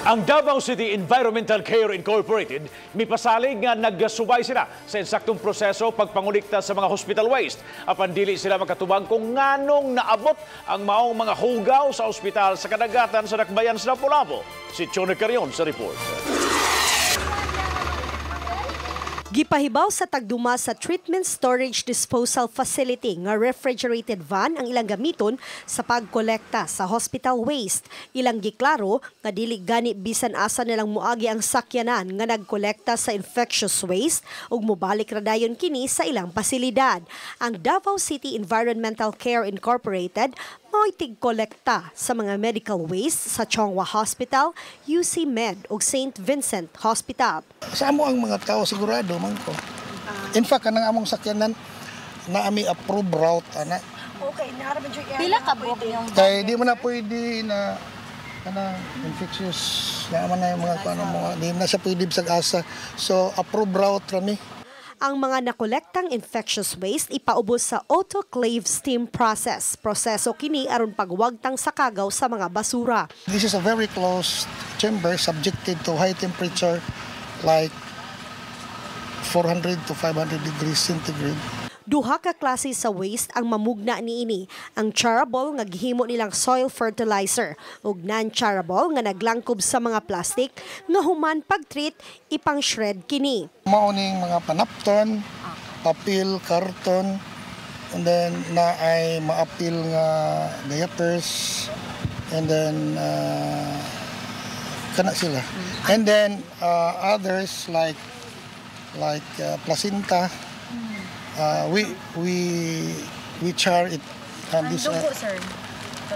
Ang Davao City Environmental Care Incorporated mipasalig nga nagsubay sila sa insaktong proseso pagpangulikta sa mga hospital waste. Apan dili sila makatubag kung nganong naabot ang maong mga hugaw sa ospital sa kadagatan sa dakbayan sa Lapu-Lapu. Si Chone Carion sa report. Gipahibaw sa tagduma sa Treatment Storage Disposal Facility nga refrigerated van ang ilang gamiton sa pagkolekta sa hospital waste. Ilang giklaro nga dili gani bisan asa nilang muagi ang sakyanan nga nagkolekta sa infectious waste ug mobalik ra dayon kini sa ilang pasilidad. Ang Davao City Environmental Care Incorporated mao'y tig-kolekta sa mga medical waste sa Chong Hua Hospital, UC Med ug St. Vincent Hospital. Sa amo ang mga tao, sigurado man ko. In fact, kanang among sakyanan na ami approved route ana. Okay, naraman. Pila ka buok yung Kay di mo na pwede na kanang infectious na man na yung mga kuano mo, di na siya pwede sa asa. So approved route rami. Ang mga nakolektang infectious waste ipaubos sa autoclave steam process. Proseso kini aron pagwagtang sa kagaw sa mga basura. This is a very closed chamber subjected to high temperature, like 400 to 500 degrees centigrade. Duha ka klase sa waste ang mamugna niini: ang charable nga gihimo nilang soil fertilizer ug non-charable nga naglangkob sa mga plastic nga human pag-treat ipang-shred kini. Mao ning mga panapton, papel, karton, and then na ay maapil nga diapers, and then kana sila. And then others like placenta, we char it. And this, sir?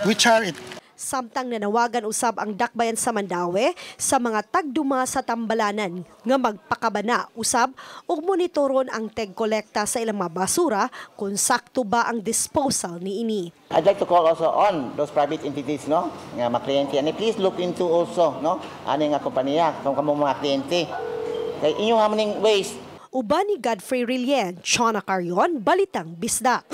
We char it. Samtang nanawagan usab ang dakbayan sa Mandaue sa mga tagduma sa tambalanan nga magpakabana usab ug monitoron ang tig-kolekta sa ilang mga basura kung sakto ba ang disposal niini. I'd like to call also on those private entities, no, nga mga kliyente. And please look into also, no, ani nga kompanya, kung kamo mga kliyente. Kay inyo nga maning waste. Uban ni Godfrey Rilien, Chona Carion, Balitang Bisdak.